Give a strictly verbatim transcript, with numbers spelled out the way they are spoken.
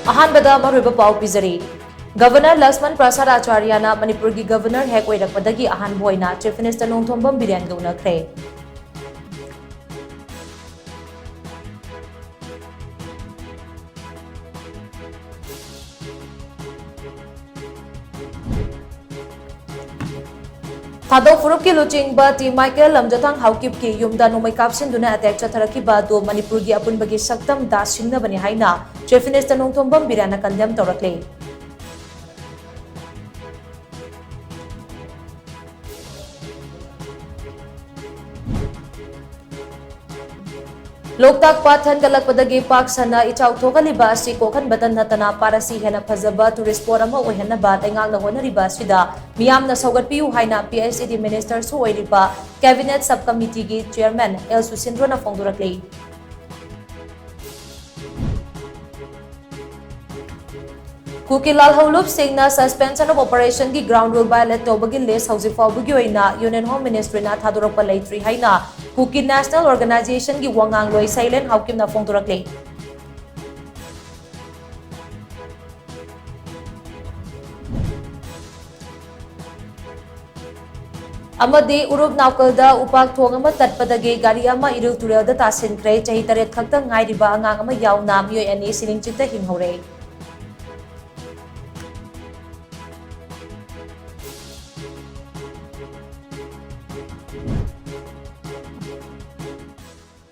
ꯑꯍꯥꯟꯕꯗ ꯃꯔꯨꯑꯣꯏꯕ ꯄꯥꯎ ꯄꯤꯖꯔꯤ꯫ ꯒꯚꯔꯅꯔ ꯂꯛꯁꯃꯟ ꯄ꯭ꯔꯁꯥꯗ ꯑꯥꯆꯥꯔꯌꯅ ꯃꯅꯤꯄꯨꯔꯒꯤ ꯒꯚꯔꯅꯔ ꯍꯦꯛ ꯑꯣꯏꯔꯛꯄꯗꯒꯤ ꯑꯍꯥꯟꯕ ꯑꯣꯏꯅ ꯆꯤꯐ ꯃꯤꯅꯤꯁꯇꯔ ꯅꯣꯡꯊꯣꯝꯕꯝ ꯕꯤꯔꯦꯟꯒ ꯎꯅꯈ꯭ꯔꯦ꯫ ꯊꯥꯗꯧ ꯐꯨꯔꯨꯞꯀꯤ ꯂꯨꯆꯤꯡꯕ ꯇꯤ ꯃꯥꯏꯀꯦꯜ ꯂꯝꯖꯊꯥꯡ ꯍꯥꯎꯀꯤꯞꯀꯤ ꯌꯨꯝꯗ ꯅꯣꯡꯃꯩ ꯀꯥꯞꯁꯤꯟꯗꯨꯅ ꯑꯦꯇꯦꯛ ꯆꯠꯊꯔꯛꯈꯤꯕ ꯑꯗꯨ ꯃꯅꯤꯄꯨꯔꯒꯤ ꯑꯄꯨꯟꯕꯒꯤ ꯁꯛꯇꯝꯗ ꯁꯤꯡꯅꯕꯅꯤ ꯍꯥꯏꯅ ꯆꯤꯐ ꯃꯤꯅꯤꯁꯇꯔ ꯅꯣꯡꯊꯣꯝꯕꯝ ꯕꯤꯔꯦꯟꯅ ꯀꯟꯗꯦꯝ ꯇꯧꯔꯛꯂꯤ꯫ ꯂꯣꯛꯇꯥꯛ ꯄꯥꯠ ꯊꯟꯒꯠꯂꯛꯄꯗꯒꯤ ꯄꯥꯛ ꯁꯟꯅ ꯏꯆꯥꯎ ꯊꯣꯛꯍꯜꯂꯤꯕ ꯑꯁꯤ ꯀꯣꯛꯍꯟꯕꯇ ꯅꯠꯇꯅ ꯄꯥꯠ ꯑꯁꯤ ꯍꯦꯟꯅ ꯐꯖꯕ ꯇꯨꯔꯤꯁ ꯁ꯭ꯄꯣꯠ ꯑꯃ ꯑꯣꯏꯍꯟꯅꯕ ꯂꯩꯉꯥꯛꯅ ꯍꯣꯠꯅꯔꯤꯕ ꯑꯁꯤꯗ ꯃꯤꯌꯥꯝꯅ ꯁꯧꯒꯠꯄꯤꯌꯨ ꯍꯥꯏꯅ ꯄꯤ ꯑꯩꯆ ꯏ ꯗꯤ ꯃꯤꯅꯤꯁꯇꯔꯁꯨ ꯑꯣꯏꯔꯤꯕ ꯀꯦꯕꯤꯅꯦꯠ ꯁꯕ ꯀꯃꯤꯇꯤꯒꯤ ꯆꯤꯌꯔꯃꯦꯟ ꯑꯦꯜ ꯁꯨꯁꯤꯟꯗ꯭ꯔꯣꯅ ꯐꯣꯡꯗꯣꯔꯛꯂꯤ꯫ ꯀꯨꯀꯤ ꯂꯥꯜꯍꯧꯂꯨꯞꯁꯤꯡꯅ suspension of operation ꯒꯤ ground rule violate ꯇꯧꯕꯒꯤ list ꯍꯧꯖꯤꯛ ꯐꯥꯎꯕꯒꯤ ꯑꯣꯏꯅ Union Home Ministry ꯅ ꯊꯥꯗꯣꯔꯛꯄ ꯂꯩꯇ꯭ꯔꯤ ꯍꯥꯏꯅ ꯀꯨꯀꯤ National Organization ꯒꯤ ꯋꯥꯉꯥꯡꯂꯣꯏ ꯁꯩꯂꯦꯟ ꯍꯥꯎꯀꯤꯞꯅ ꯐꯣꯡꯗꯣꯔꯛꯂꯤ꯫ ꯑꯃꯗꯤ ꯎꯔꯨꯞ ꯅꯥꯎꯀꯜꯗ ꯎꯄꯥꯛ ꯊꯣꯡ ꯑꯃ ꯇꯠꯄꯗꯒꯤ ꯒꯥꯔꯤ ꯑꯃ ꯏꯔꯤꯜ ꯇꯨꯔꯦꯜꯗ ꯇꯥꯁꯤꯟꯈ꯭ꯔꯦ꯫ ꯆꯍꯤ ꯇꯔꯦꯠ ꯈꯛꯇ ꯉꯥꯏꯔꯤꯕ ꯑꯉꯥꯡ ꯑꯃ ꯌꯥꯎꯅ ꯃꯤꯑꯣꯏ ꯑꯅꯤ ꯁꯤꯅꯤꯡꯆꯤꯠꯇ ꯍꯤꯡꯍꯧꯔꯦ꯫